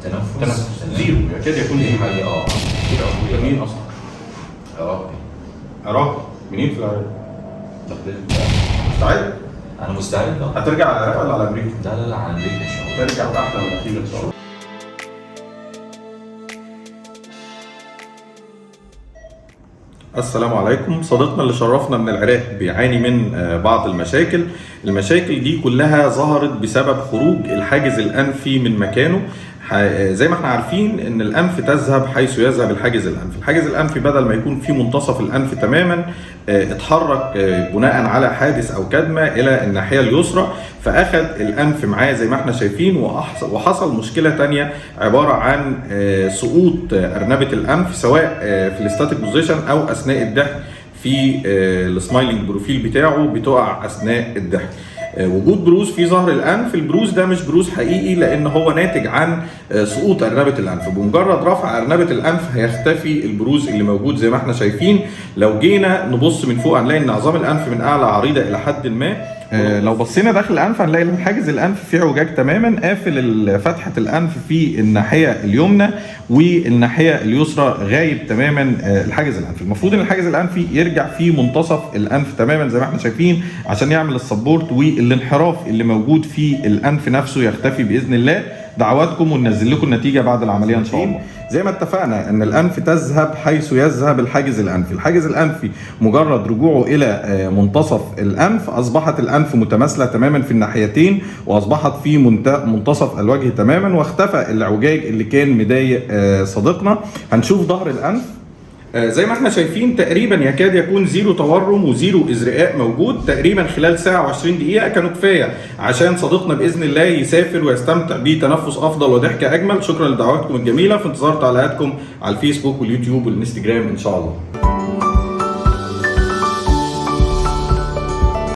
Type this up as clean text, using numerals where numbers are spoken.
تنفس. تنفس تمام. zero، يكاد يكون دي zero. حاجة كتير انت قوي. منين اصلا؟ عراقي. عراقي؟ منين في العراق؟ تقدير. مستعد؟ انا مستعد اه. هترجع على العراق ولا على امريكا؟ لا لا لا، على امريكا ان شاء الله. ترجع باحلى مناخير ان شاء الله. السلام عليكم. صديقنا اللي شرفنا من العراق بيعاني من بعض المشاكل. المشاكل دي كلها ظهرت بسبب خروج الحاجز الأنفي من مكانه. زي ما احنا عارفين ان الأنف تذهب حيث يذهب الحاجز الأنفي. الحاجز الأنفي بدل ما يكون في منتصف الأنف تماما، اتحرك بناء على حادث أو كدمة إلى الناحية اليسرى، فأخذ الأنف معاه زي ما احنا شايفين. وحصل مشكلة تانية عبارة عن سقوط أرنبة الأنف، سواء في ال static position أو أثناء الضحك في ال smiling profile بتاعه بتقع أثناء الضحك. وجود بروز في ظهر الانف، البروز ده مش بروز حقيقي لان هو ناتج عن سقوط ارنبه الانف. بمجرد رفع ارنبه الانف هيختفي البروز اللي موجود زي ما احنا شايفين. لو جينا نبص من فوق هنلاقي ان عظام الانف من اعلى عريضة الى حد ما. لو بصينا داخل الانف هنلاقي ان حاجز الانف فيه اعوجاج تماما، قافل فتحه الانف في الناحية اليمنى والناحية اليسرى غايب تماما. الحاجز الانفي المفروض ان الحاجز الانفي يرجع في منتصف الانف تماما زي ما احنا شايفين عشان يعمل ال support، والانحراف اللي موجود في الانف نفسه يختفي باذن الله. دعواتكم وننزل لكم النتيجة بعد العملية ان شاء الله. زي ما اتفقنا ان الانف تذهب حيث يذهب الحاجز الانفي. الحاجز الانفي مجرد رجوعه الى منتصف الانف اصبحت الانف متماثلة تماما في الناحيتين، واصبحت في منتصف الوجه تماما، واختفى الاعوجاج اللي كان مضايق صديقنا. هنشوف ظهر الانف. زي ما احنا شايفين تقريبا يكاد يكون zero تورم و zero ازرقاق موجود. تقريبا خلال ساعة و20 دقيقة كانوا كفاية عشان صديقنا بإذن الله يسافر ويستمتع بتنفس أفضل وضحكة أجمل. شكرا لدعواتكم الجميلة، في انتظار تعليقاتكم على الفيسبوك واليوتيوب والإنستجرام إن شاء الله.